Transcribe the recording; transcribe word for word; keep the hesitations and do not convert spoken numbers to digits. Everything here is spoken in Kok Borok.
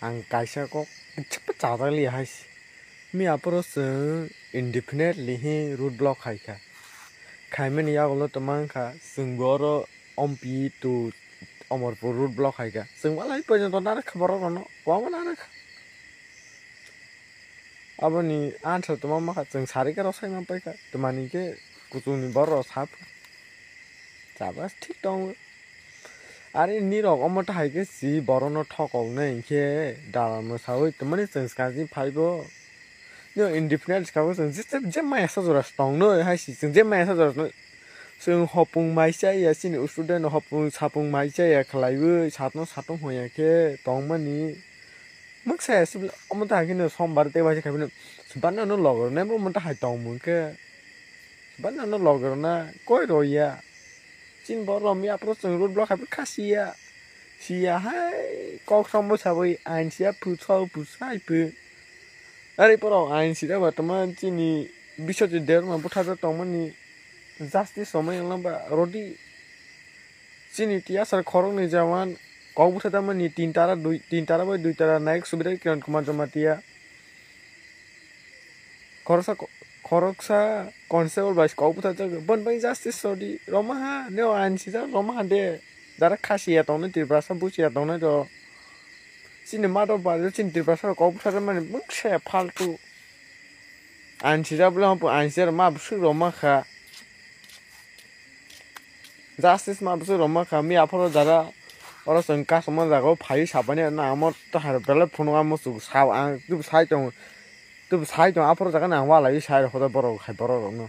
Ang kaisa kok chapa chajak liya hai se. Mi aphuru chwng indefinitely hi road block khai kha. Khaimani yagulo tongma wngkha chwng bo oro Ompi to Omorpur road block khai kha. Chwng walai porjonto narwk kha borok rokno, kwbangma narwk kha. Aboni answer tongma mankha chwng sari khe rw sai man paikha. Twmani khe kuchukni borok rok sa phuru chaba thik tongo. Are nirok omo tahai khe si borokno thokoknai hinkhe dalal mwsawi twmani chwng swkang chini phaibo. Nirok indefinite swkang chwng je, je, je maya sa jora tongnai hai si chwng je maya sa jora tongnai. Chwng hopung mai chaya chini student hopung sapung mai chaya khlaiwi satno satong hoya khe tongmani. Mwksa ya sibla omo tahai khe no sombar tei waisa khaibino. Sibana no logo rwnai bo omo tahai tongmung khe. Sibana no logo rwna koi roya. Chini borok romya aphuru chwng road block hai kha siya. Siya hai kok sombo sawi ain siya phu chau phu sai phu. Ari poro ain sida ba tama chini bisoti derma buthajak tongmani justice romai yang lamba rodi. Chini tiyasar khoroknwi jawan kok butha tamani tin tara dui, tin tara bai dui tara Nayak Subedar Kiran Kumar Jamatia. Khoroksa ko-, khoroksa constable bai kok butha jago. Bon bai justice rodi. Roma ha, neo ain sijak roma ha de. Dara khasi ya tongnai Tiprasa buchi ya tongnai do. Chini madok bai chini Tiprasa kok butha tamani bwkse faltu. Ain sijak bwle hwn ain sijak ma bwswk roma kha. Justice ma bwswk roma kha mi aphuru jara oro chwng customer jaga o phaiwi sabani na amo to hai belai phunuk amo chwng sa ang tubu sai tong tubu sai tong aphuru jaga nang walai sai rokho borok hai borok rokno